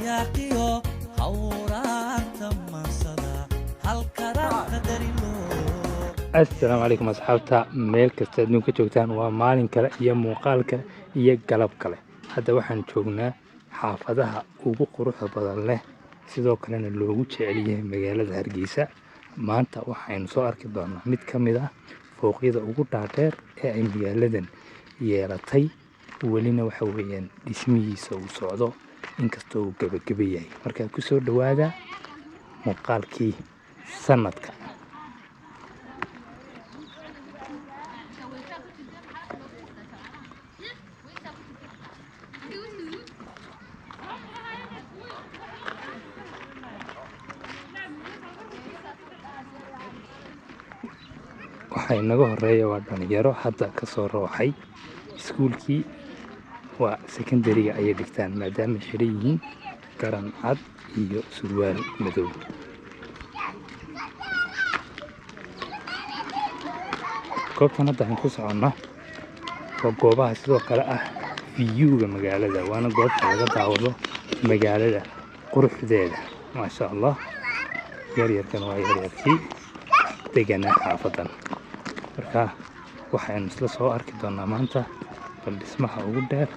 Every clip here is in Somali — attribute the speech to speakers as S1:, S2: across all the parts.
S1: Riyaaqiyo hawraarta maansada halkaraan qadarino.
S2: Assalaamu calaykum asxaabta, meel kasta adduunka joogtaan, waa maalin kale iyo muuqaal kale iyo galab kale. Hadda waxaan joognaa xaafadaha ugu quruxda badan leh, sidoo kalena loogu jecel yahay magaalada Hargeysa. Maanta waxaynu soo arki doonaa mid ka mid ah fooqyada ugu dhaadheer ee ay magaaladan yeelatay, welina waxa weeyaan dhismihiisa uu socdo, inkastoo uu gebageba yahay. Markaa kusoo dhowaada muuqaalkii sanadka. Waxaa inaga horeeya waa dhalinyaro hadda kasoo rooxay iskuulkii, waa secondary-ga ayay dhigtaan, maadaama xidhan yihiin garan cad iyo surwaal madow. Goobtan hadda aan ku soconna waa goobaha sidoo kale ah view-ga magaalada, waana goobta laga daawado magaalada quruxdeeda, maasha Allah. Yaryarkan waa yaryarkii deganaa xaafadan. Marka waxaynu isla soo arki doonaa maanta bal dhismaha ugu dheer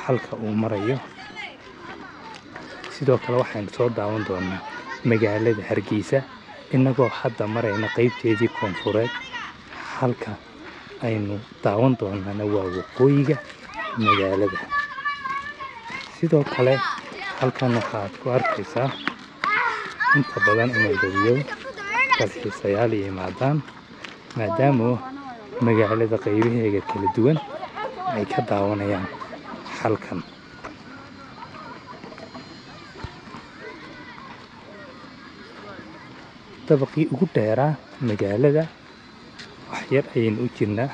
S2: xalka uu marayo. Sidoo kale waxaynu soo daawan doonaa magaalada Hargeysa innagoo hadda marayna qeybteedii koonfureed, halka aynu daawan doonaana waa waqooyiga magaalada. Sidoo kale halkan waxaad ku arkaysaa inta badan inay dabiyo dalxiisayaal yimaadaan, maadaama magaalada qaybaheega kala duwan ay ka daawanayaan halkan. Dabaqii ugu dheeraa magaalada wax yar ayaynu u jirnaa.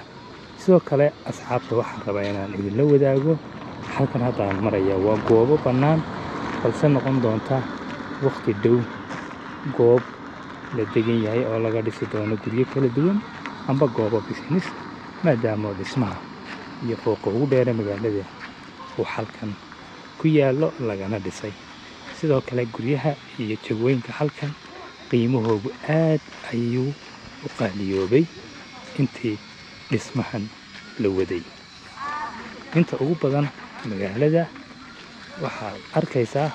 S2: Sidoo kale asxaabta, waxaan rabaa inaan idinla wadaago halkan hadda aan maraya waa goobo bannaan, balse noqon doonta waqti dhow goob la degan yahay oo laga dhisi doono guryo kala duwan amba goobo business, maadaama dhismaha iyo fooqa ugu dheera magaalada uu halkan ku yaallo lagana dhisay. Sidoo kale guryaha iyo jagooyinka halkan qiimahoogu aad ayuu u qaaliyoobay intii dhismahan la waday. Inta ugu badan magaalada waxaad arkaysaa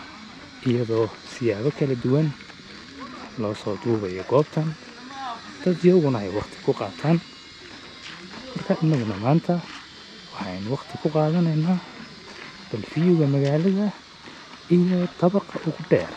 S2: iyadoo siyaabo kala duwan loo soo duubayo goobtan, dad iyaguna ay waqti ku qaataan. Marka innaguna maanta waxaynu waqti ku qaadanaynaa bal view-ga magaalada iyo dabaqa ugu dheer.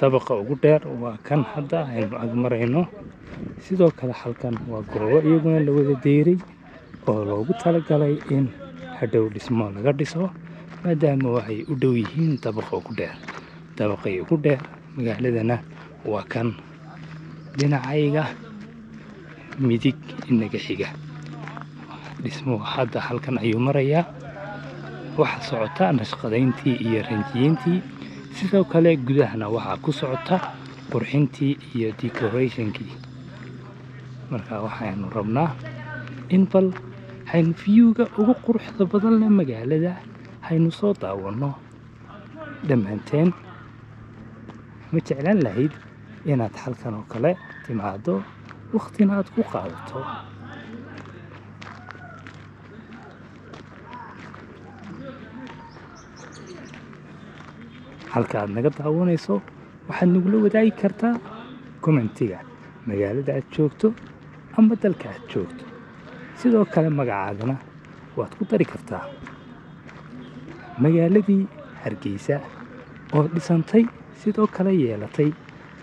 S2: Dabaqa ugu dheer waa kan hadda aynu ag marayno. Sidoo kale halkan waa goobo iyaguna la wada deyray oo loogu talagalay in hadhow dhismo laga dhiso, maadaama waxay u dhow yihiin dabaqa ugu dheer. Dabaqii ugu dheer magaaladana waa kan dhinacayga midig inaga xiga. Dhismuhu hadda halkan ayuu marayaa, waxaa socota nashqadayntii iyo ranjiyeyntii. Sidoo kale gudahana waxaa ku socota qurxintii iyo decorationkii. Marka waxaynu rabnaa in bal haynu view-ga ugu quruxda badan leh magaalada haynu soo daawanno dhammaanteen. Ma jeclaan lahayd inaad halkan oo kale timaado, waqtina aad ku qaadato? Halka aad naga daawanayso waxaad nagula wadaagi kartaa commentiga magaalada aad joogto ama dalka aad joogto. Sidoo kale magacaadana waad ku dari kartaa. Magaaladii Hargeysa oo dhisantay, sidoo kale yeelatay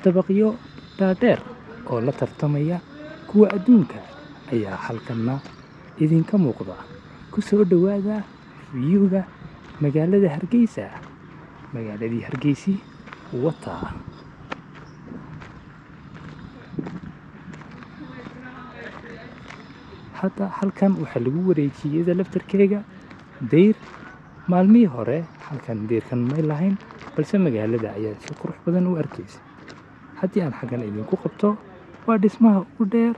S2: dabaqyo dhaadheer. oo la tartamaya kuwa adduunka ayaa halkanna idinka muuqda. Ku soo dhowaada view-ga magaalada Hargeysa. Magaaladii Hargeysi wataa. Hadda halkan waxaa lagu wareejiyey iyada laftarkeega deyr. Maalmihii hore halkan deyrkan may lahayn, balse magaalada ayaa si qurux badan u arkaysa. Haddii aan xaggan idinku qabto, waa dhismaha ugu dheer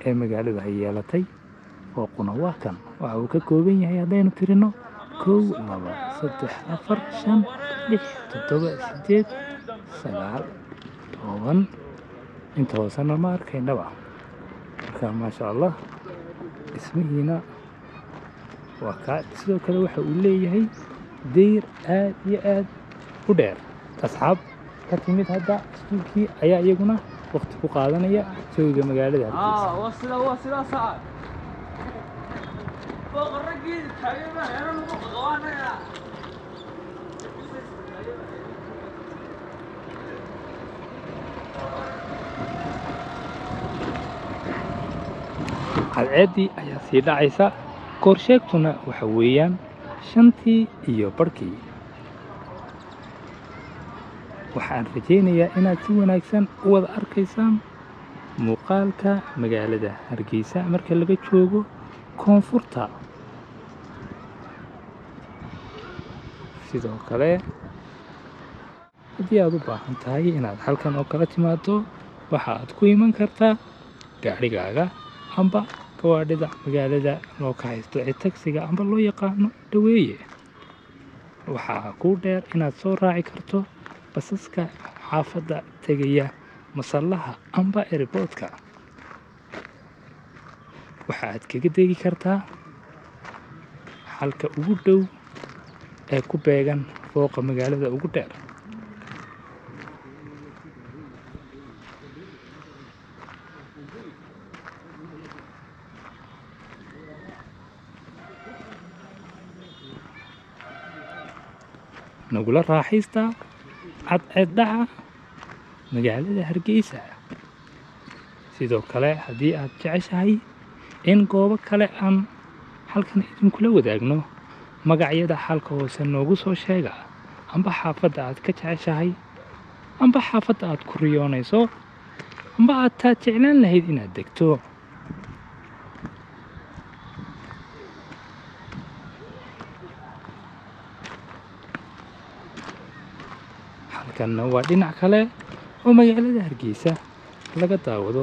S2: ee magaalada ay yeelatay. Fooquna waa kan. Waxa uu ka kooban yahay haddaynu tirino 1, 2, 3, 4, 5, 6, 7, 8, 9, 10. Inta hoosena ma arkaynaba. Marka maasha Allah, dhismihiina waa kaa. Sidoo kale waxa uu leeyahay deyr aad iyo aad u dheer. Asxaab ka timid hadda iskuulkii ayaa iyaguna waqti ku qaadanaya jawiga magaalada Hargeysa.
S3: Waa sidaa saac. Boqorragii taageerada heeran lagu qabanaya.
S2: Cadceeddii ayaa sii dhacaysa, koorsheegtuna waxa weeyaan 5:20. Waxaan rajaynayaa inaad si wanaagsan u wada arkaysaan muuqaalka magaalada Hargeysa marka laga joogo koonfurta. Sidoo kale haddii aad u baahan tahay inaad halkan oo kala timaado, waxa aad ku iman kartaa gaadhigaaga amba gawaadhida magaalada loo kaxaysto ee tagsiga amba loo yaqaano dhaweeye. Waxaa kuu dheer inaad soo raaci karto basaska xaafadda tegaya masallaha amba airportka. Waxa aad kaga degi kartaa halka ugu dhow ee ku beegan fooqa magaalada ugu dheer. Nagula raaxaysta cadceed dhaca magaalada Hargeysa. Sidoo kale haddii aad jeceshahay in goobo kale aan halkan idinkula wadaagno, magacyada halka hoose noogu soo sheega, amba xaafadda aad ka jeceshahay, amba xaafadda aad ku riyoonayso, amba aad taa jeclaan lahayd inaad degto. Halkanna waa dhinac kale oo magaalada Hargeysa laga daawado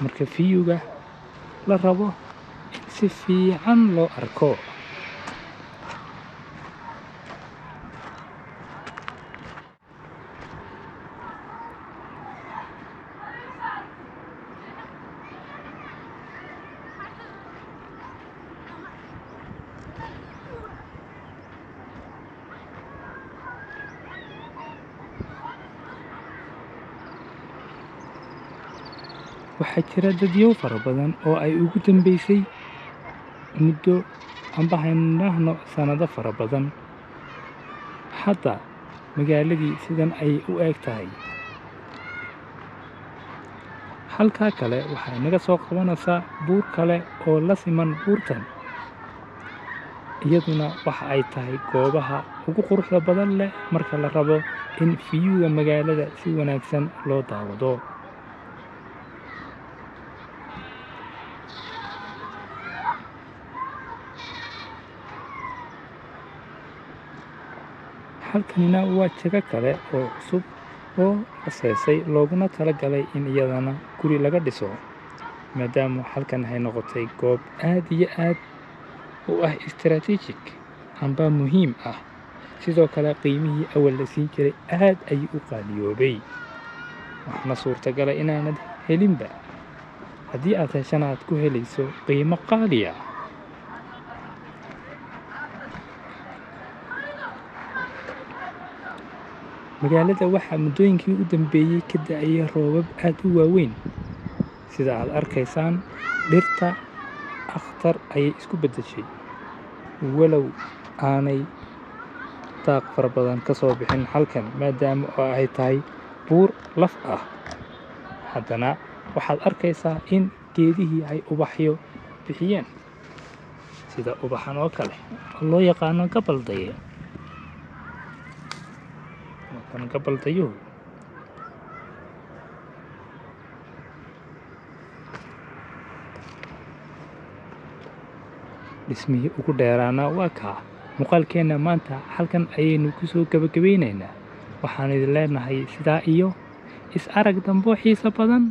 S2: marka view-ga la rabo in si fiican loo arko. Waxaa jira dadyow fara badan oo ay ugu dambeysay muddo amba haynahno sanado fara badan. Hadda magaaladii sidan ayay u eg tahay. Halkaa kale waxay naga soo qabanaysaa buur kale oo la siman buurtan. Iyaduna waxa ay tahay goobaha ugu quruxda badan leh marka la rabo in view-ga magaalada si wanaagsan loo daawado. Halkanina waa jago kale oo cusub oo asaasay looguna talagalay in iyadana guri laga dhiso, maadaama halkan ay noqotay goob aad iyo aad u ah istiraatiijig amba muhiim ah. Sidoo kale qiimihii awal la siin jiray aad ayuu u qaaliyoobay, waxaana suurtagalay inaanad helinba. Haddii aad heshana aad ku helayso qiimo qaali ah. Magaalada waxaa muddooyinkii u dambeeyey ka da'ayay roobab aad u waaweyn. Sida aad arkaysaan, dhirta akhtar ayay isku beddeshay, walow aanay daaq fara badan ka soo bixin halkan, maadaama oo ay tahay buur laf ah. Haddana waxaad arkaysaa in geedihii ay ubaxyo bixiyeen, sida ubaxan oo kale oo loo yaqaano gabaldaye. Waa kan gabaldayuhu. Dhismihii ugu dheeraana waa kaa. Muuqaalkeenna maanta halkan ayaynu kusoo gabagabaynaynaa. Waxaan idin leenahay sidaa iyo is arag dambo xiiso badan.